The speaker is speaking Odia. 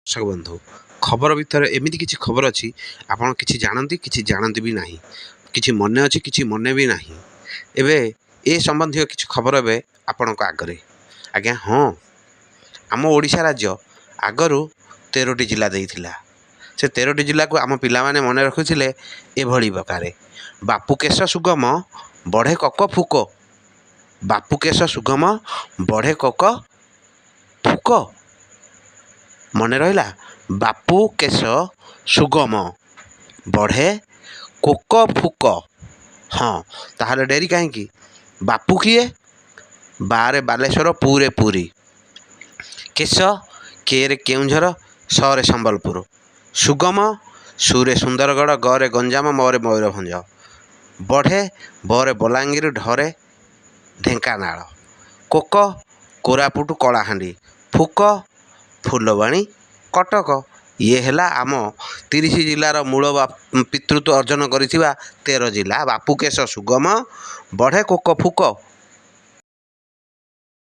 ଦର୍ଶକ ବନ୍ଧୁ, ଖବର ଭିତରେ ଏମିତି କିଛି ଖବର ଅଛି, ଆପଣ କିଛି ଜାଣନ୍ତି, କିଛି ଜାଣନ୍ତି ବି ନାହିଁ, କିଛି ମନେ ଅଛି, କିଛି ମନେ ବି ନାହିଁ। ଏବେ ଏ ସମ୍ବନ୍ଧୀୟ କିଛି ଖବର ଏବେ ଆପଣଙ୍କ ଆଗରେ ଆଜ୍ଞା। ହଁ, ଆମ ଓଡ଼ିଶା ରାଜ୍ୟ ଆଗରୁ 13ଟି ଜିଲ୍ଲା ଦେଇଥିଲା। ସେ 13ଟି ଜିଲ୍ଲାକୁ ଆମ ପିଲାମାନେ ମନେ ରଖୁଥିଲେ ଏଭଳି ପ୍ରକାରେ: ବାପୁ କେଶ ସୁଗମ ବଢ଼େ କକ ଫୁକ। ବାପୁ କେଶ ସୁଗମ ବଢ଼େ କୋକ ଫୁକ। ମନେ ରହିଲା? ବାପୁ କେଶ ସୁଗମ ବଢ଼େ କୋକ ଫୁକ। ହଁ, ତାହେଲେ ଡେରି କାହିଁକି? ବାପୁ କିଏ? ବାରେ ବାଲେଶ୍ୱର, ପୁରେ ପୁରୀ, କେଶ କେରେ କେଉଁଝର, ସରେ ସମ୍ବଲପୁର, ସୁଗମ ସୁରେ ସୁନ୍ଦରଗଡ଼, ଗରେ ଗଞ୍ଜାମ, ମରେ ମୟୂରଭଞ୍ଜ, ବଢ଼େ ବରେ ବଲାଙ୍ଗୀର, ଢରେ ଢେଙ୍କାନାଳ, କୋକ କୋରାପୁଟ କଳାହାଣ୍ଡି, ଫୁକ ଫୁଲବାଣୀ କଟକ। ଇଏ ହେଲା ଆମ 30 ଜିଲ୍ଲାର ମୂଳ ପିତୃତ୍ୱ ଅର୍ଜନ କରିଥିବା 13 ଜିଲ୍ଲା। ବାପୁ କେଶ ସୁଗମ ବଢ଼େ କୋକ ଫୁକ।